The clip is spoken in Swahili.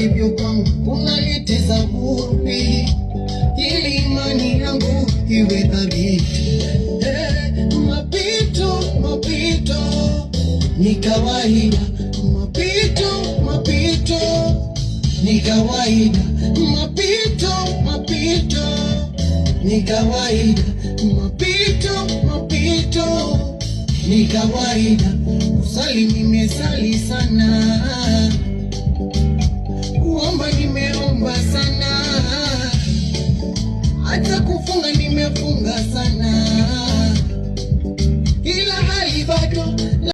Hivyo kwangu unalete zaburi ili imani yangu iwe thabiti. Mapito mapito ni kawaida, mapito mapito ni kawaida, mapito mapito ni kawaida, mapito mapito ni kawaida. Kusali nimesali sana, kuomba nimeomba sana, hata kufunga nimefunga sana.